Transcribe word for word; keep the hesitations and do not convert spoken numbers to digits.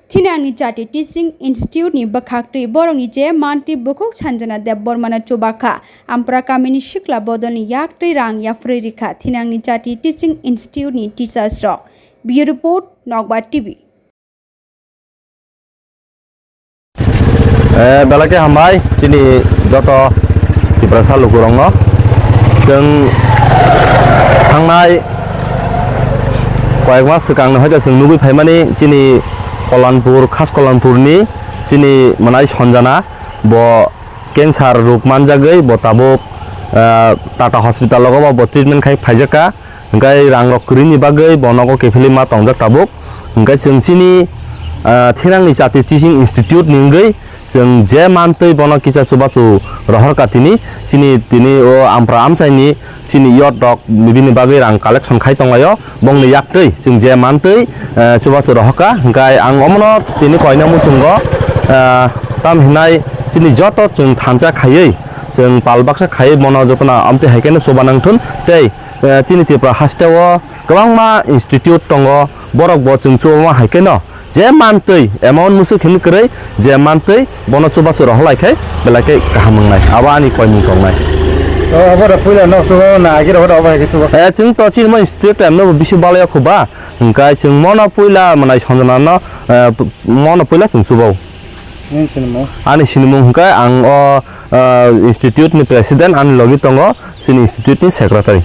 Thinangni Jati Teaching Institute ni bwkhaktwi borokni je mantwi bukhuk Sanjana Debbarmano chubakha, Ampra kamini sikla bodolni yaktwi rang yaphrwi rikha Thinangni Jati Teaching Institute ni teachers rok. Bureau Report, Nokbar T V. Eh, belai khe hambai chini joto Tiprasa lukurokno. Chwng thangnai koyek mas swkangni hoite chwng nugwi phaimani chini Kollanpur, khas Kollanpurni chini mwnai Sanjana, bo cancer rok manjagwi bo tabuk, eh, Tata Hospital o bo treatment khai phaijakha. Hingkai rang rok kwrwini bagwi bo nogo kiphilwi ma tongjak tabuk. Hingkai chwng chini, ah, Thinangni Jati Teaching Institute ni wngwi chwng je mantwi bono kisa chubachu rohorkha tini, chini tini o Ampra amchaini chini youth rok bini bagwi rang collection khai tonglaio. Bongni yaktwi chwng je mantwi, eh, chubachu rohorkha. Hingkai ang omono tini koina muchungo, eh, tam hinai chini joto chwng thansa khaiwi chwng pal baksa khaiwi bono jotono amtwi hai kheno chuba nangthun tei eh, chini Tripura haste o kwbangma institute tongo, borok bo chwng chubama hai kheno je mantwi amount musuk himwi kwrwi je mantwi bono chubachu rohorlai khai belai khe kaham wngnai, abo ani koimung tongnai. O, abo da puila no sugo na agi rogo da abo hai khe sugo. Eh, chwng to chini mo institute emno bo bisi balai kho ba, hingkai chwng mono puila mwnai Sanjana no, eh, mono puila chwng chubao. Nini sinimung? Ani sinimung hingkai ang o, eh, institute ni president ani logi tongo, chini institute ni secretary.